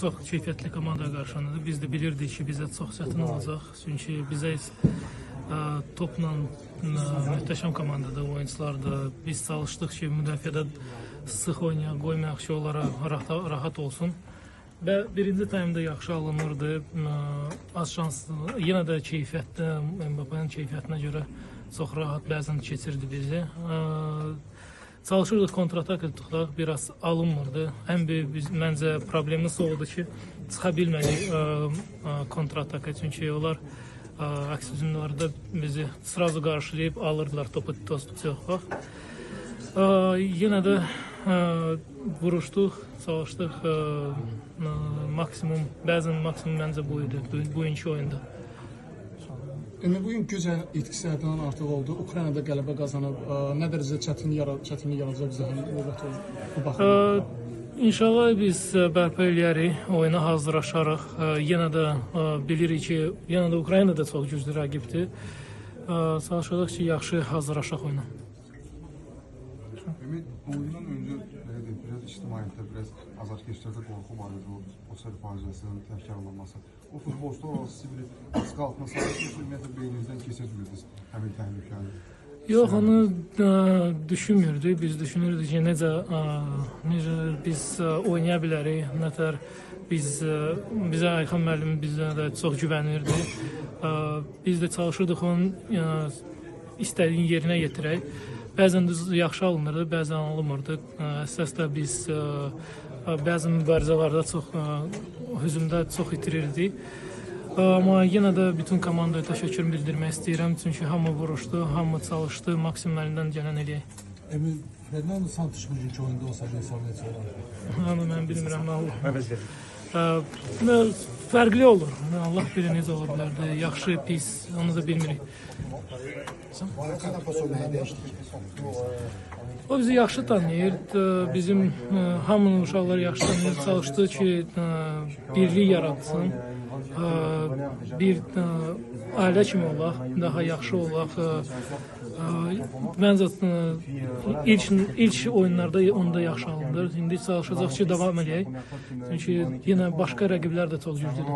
Çox keyfiyyətli komandaya qarşı oynadı. Biz də bilirdik ki, bizə çox çətin olacaq. Çünki bizə topla möhtəşəm komandadır, oyunçulardır. Biz çalışdıq ki, müdafiədə sıx oynayaq, qoymayaq ki, onlara rahat olsun. Və birinci taymda yaxşı alınırdı. Az şans, yenə də keyfiyyətdə, Mbappé'nin keyfiyyətinə görə çox rahat bəzən keçirdi bizi. Çalışırdıq kontratak tutaq, biraz alınmırdı. Ən böyük məncə problemimiz o oldu ki, çıxa bilmədik kontrataka, çünki onlar əks hücumlarda bizi srazu qarşılayıb alırdılar topu çox vaxt. Yenə də vuruşduq, çalışdıq maksimum, bəzən maksimum məncə bu idi, bugünkü oyunda. Emin, bugün güc itkisi həddindən artıq oldu. Ukraynada qələbə qazanıb. Nə dərəcədə çətinlik yaradacaq bizə həm növbəti bu baxımdan? İnşallah biz bərpa eləyərik, oyuna hazırlaşarıq. Yenə də bilirik ki, yenə də Ukrayna da çox güclü rəqibdir. Çalışacağıq ki, yaxşı hazırlaşaq oyuna. Emin, oyundan öncə belə deyək, biraz ictimaiyyətdə, biraz azarkeşlərdə qorxu var idi, o sər faciəsinin təkrarlanması. O futbolçular olaraq sizi bir baskı altına salır, yoxsa ümumiyyətlə beyninizdən keçirmirdiniz həmin təhlükəni? Yox, onu düşünmürdük. Biz düşünürdük ki, necə biz oynaya bilərik, nətər biz bizə Ayxan müəllim bizə də çox güvənirdi. Biz də çalışırdıq onun istədiyini yerinə yetirək. Bəzən düz yaxşı alınırdı, bəzən alınmırdı. Əsas da biz bəzi mübarizələrdə çox hücumda çox itirirdik. Amma yenə də bütün komandaya təşəkkür bildirmək istəyirəm. Çünki hamı vuruşdu, hamı çalışdı, maksimum əlindən gələn eləyək. Emin, Fernando Santos bugünkü oyunda olsaydı hesab necə olardı? Onu mən bilmirəm, Allah. Fərqli olur. Allah bilir necə ola bilərdi. Yaxşı, pis, onu da bilmirik. O bizi yaxşı tanıyır. Bizim hamının uşaqları yaxşı tanıyır. Çalışdı ki, birlik yaratsın. Bir ailə kimi olaq, daha yaxşı olaq. Məncə ilk oyunlarda onda yaxşı alındı. İndi çalışacaq ki, davam eləyək. Çünki yenə başqa rəqiblər də çox güclüdür.